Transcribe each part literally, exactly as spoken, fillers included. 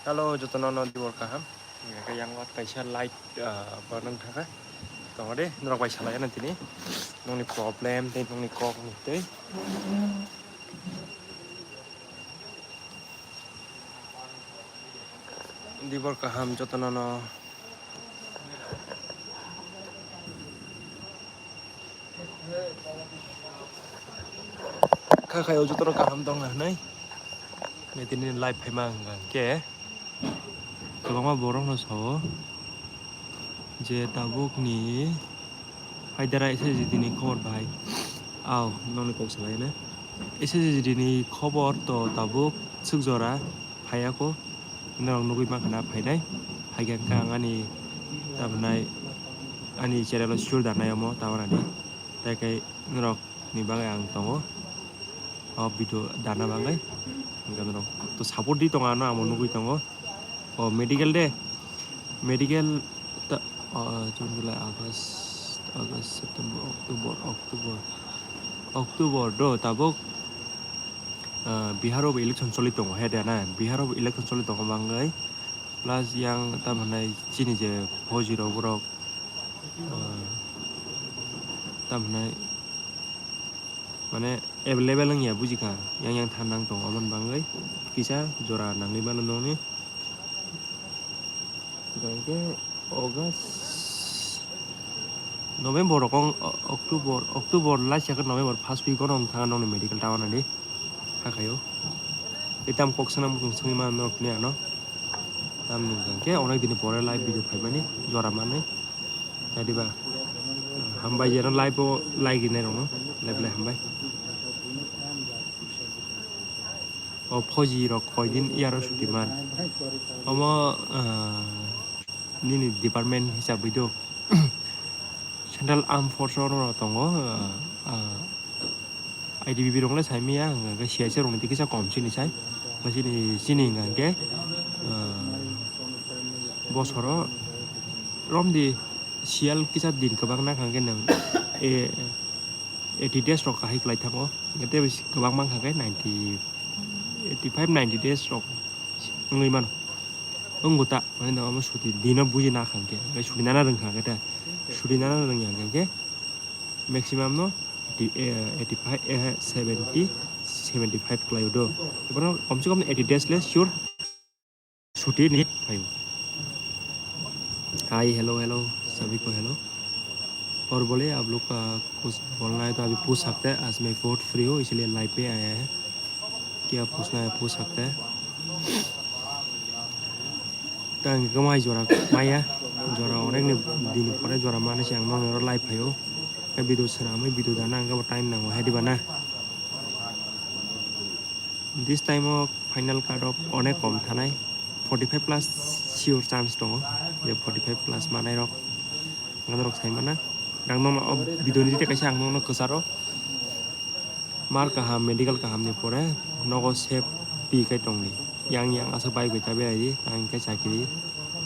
Hello, jotono no dibor kaham. Hingke yang wat kaisa light, ah, bo nang thangkha. Tongo de, norok bai salai na tini. Nongni problem tei nongni kok ni tei. Dibor kaham jotono no. Kha khai o jotono kaham tong na hinui. Nai tini live phaima hwnka hwnkhe kwbangma borokno sao je tabukni phaidara S S G D ni khobor bahai. Ao, nongni kok salai na. S S G D ni khobor to tabuk swk jora phaiya kho. Norok nugui mankha na phainai. Haikhe ang ani, tabuknai, ani channel o sure danai omo, tabuknani. Tei khe norok ni bagwi ang tongo. O video dana bagwi. Hingke norok to support di tongo ano, amo nugui tongo. O medical de, medical ta, o, June, July, August, August, September, October, October, October do tabuk, ah, Bihar o election choli tongo, he de na, Bihar o election choli tongo bagwi, plus yang tamo hinai chini je fauji rok borok, ah, tamo hinai mane available wngya bujikha, yang yang than nang tongo, aboni bagwi kisa jora nangwi mano nokni. Hingke August, November rok wng, o-, October, October last year November first week o wng thang nokni medical town ani hakhayo. Tei tam kok sana muchung songwi mano norokni ano. Tamni hingke onek dini pore live video phaimani jora manwi. Tei diba? Hambai jeno live o like rinai rokno. Live lai hambai. O fauji rok koidin iyaro suti man. Omo, ah, nini department hisabwi do. Central Armed Force o no tongo, ah, ah, I T B P rok le sai maya, hingke C I C rok ni kisa kom chini sai. Chini, chini hingka hingke, ah, bosoro romdi siyal kisa din kwbang nang hingke nang, e, eighty days rok kahai kwlai thango. Hingke tei kwbang mang kha khe ninety, eighty five ninety days rok wngwi mano. Wngbo ta, mane no omo suti dino buji na kha hingke, hingke suti nana rwng kha hingke ta, suti nana rwng ya hingke maximum no eighty, eh, eighty five, eh, seventy, seventy five kwlai o do. Ebono kom se kom eighty days le sure suti ni phaio. Hi, hello, hello, sabhi ko hello. और बोले, आप लोग का कुछ बोलना है तो अभी पूछ सकते हैं। आज मैं बहुत फ्री हूँ, इसलिए लाइव पे आया है। क्या पूछना है, पूछ सकते हैं। Tang khe mai jora maya, jora onek ni din pore jora mani se ang nong oro live phaio. Khe video swnamwi video dana ang khe bo time nango, hai diba na? This time o final cut off onek kom thanai, forty five plus sure chance tongo, je forty five plus manai rok, ang norok sai mana. Ang nokno o video ni tei kaisa ang nokno kwcharo. Mar kaham, medical kaham ni pore nogo safety khai tongdi. Yang yang aswk bike bai ta berai di, tang khe chakri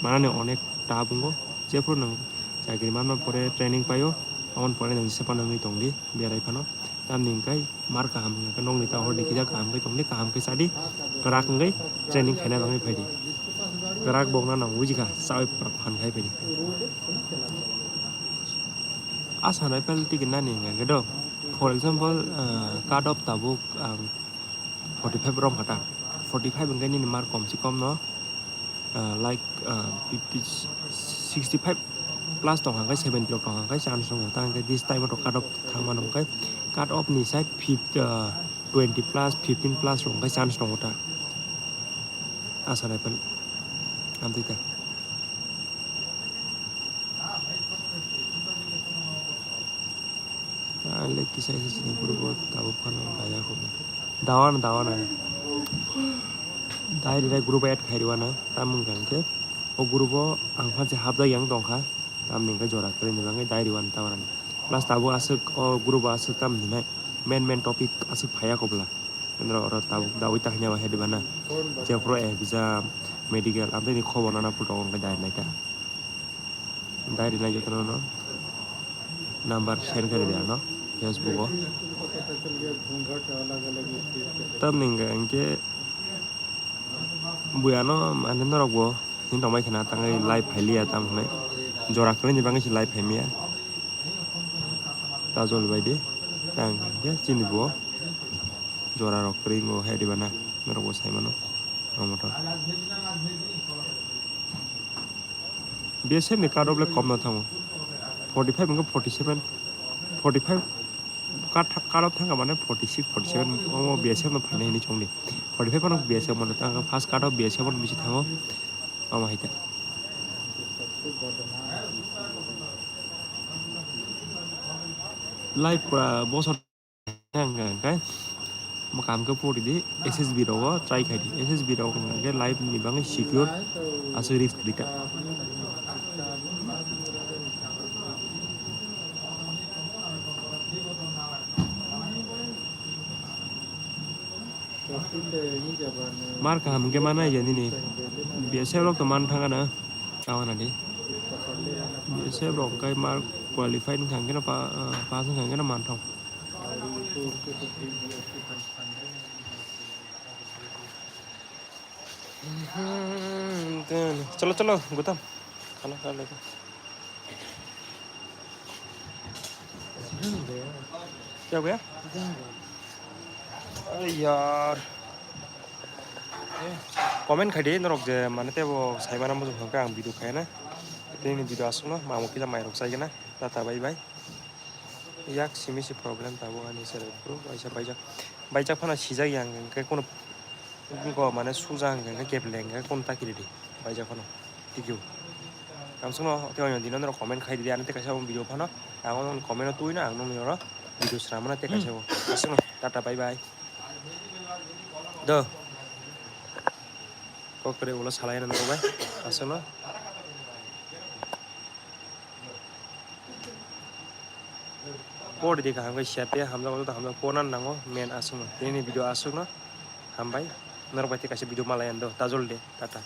manani onek tough wngo. Jephru nwng chakri manma pore training paio, aboni pore nwng sepa nangwi tongdi, berai phano. Tamni hwnkhe mar kaham hwnkhe nokni ta horni kisa kaham khe tongdi, kaham khe chadi, kwrak wngwi training khaina bagwi phaidi. Kwrak bokna nang bujikha, chawi phan khai phaidi. Asa nai penalty khe nani hwnkhe do. For example, ah, cut off tabuk ang forty five rom kha ta. Forty five hwnkhe nini mark kom se kom no, ah, like, ah, fifty, sixty five plus tong kha khe seventy rok tong kha khe chance tongo. Ta hwnkhe this time o to cut off thang mano hwnkhe cut off ni sai fifty, ah, twenty plus, fifteen plus rok hwnkhe chance tongo ta. Asa nai pen amtwi ta. Ang le kisa kisa sini group o tabuk phano daya kho. Dawan, dawan ani. Dai rina group add khai rwana, tamung kang khe. O group o ang phansi hapjak yang tong kha. Tamni hwnkhe jora kwrwini bagwi dai rwana tawanani. Plus tabuk aswk o group o aswk tamni nai main main topic aswk phaiya kobla. Nokra oro tabuk dawi ta hwnwi head bana. Jephuru exam, medical, amtwini khobor nana phuto hwnkhe dai nai ta. Dai rwnai jotono no number send khe rwdi ano Facebook o. Tamni hwnkhe hwnkhe Buya no mane norok bo hini tongbai khna tangwi live phailiya tamo hwnwi jora kwrwini bagwi se live phaimaya. Tajol bai de tang ya chini bo jora rok kwrwi ngo hai riba na norok bo sai mano. Amo to B S F ni cut off le kom no thango. Forty five wngkha forty seven, forty five cut, cut off thangkha mane forty six, forty seven omo B S F no phainai hinwi chongdi. Forty five ano B S F mano tangkha first cut off B S F mano bisi thango. Omo hai ta. Live pura bosor hwnkhe mo kam khe pori di S S B rogo try khai di. S S B rok hwnkhe live ni bagwi secure aswk risk kwrwi ta. Mar kaham hwnkhe mana ya nini B S F rok to man thangana. Awana di B S F rok kai mar qualified wngkha hwnkhe no pa-, ah, pass wngkha hwnkhe no man thang. Chalo, chalo, gutam. Khana, khana, lego. Kya ho gaya? Are yaar. Comment khai di norok je mane tebo saimana muchung khe ang video khai na. Tini video aswk no mamo kisa mairok chai gana. Tata bye bye. Yak simi si problem tabuk ani sere bro, baisa baijak. Baijak phano sijak yang hwnkhe kono, ko mane suja hwnkhe keple hwnkhe kono takiri di. Baijak phano. Thank you. Ang sungno tei oino dino norok comment khai di, ani tei kaisa video phano. Ang omo comment o twi no ang nokni oro video swnam mano tei kaisa o. Aswkno tata bye bye. Do. Kok kwrwi ulo salai na norok bai. Aswkno. Por di kaham khe share tei hamjak, joto hamjak, por nan nango, men aswkno. Tini video aswkno. Hambai. Norok bai tei kaisa video malai ando. Tajol de. Tata.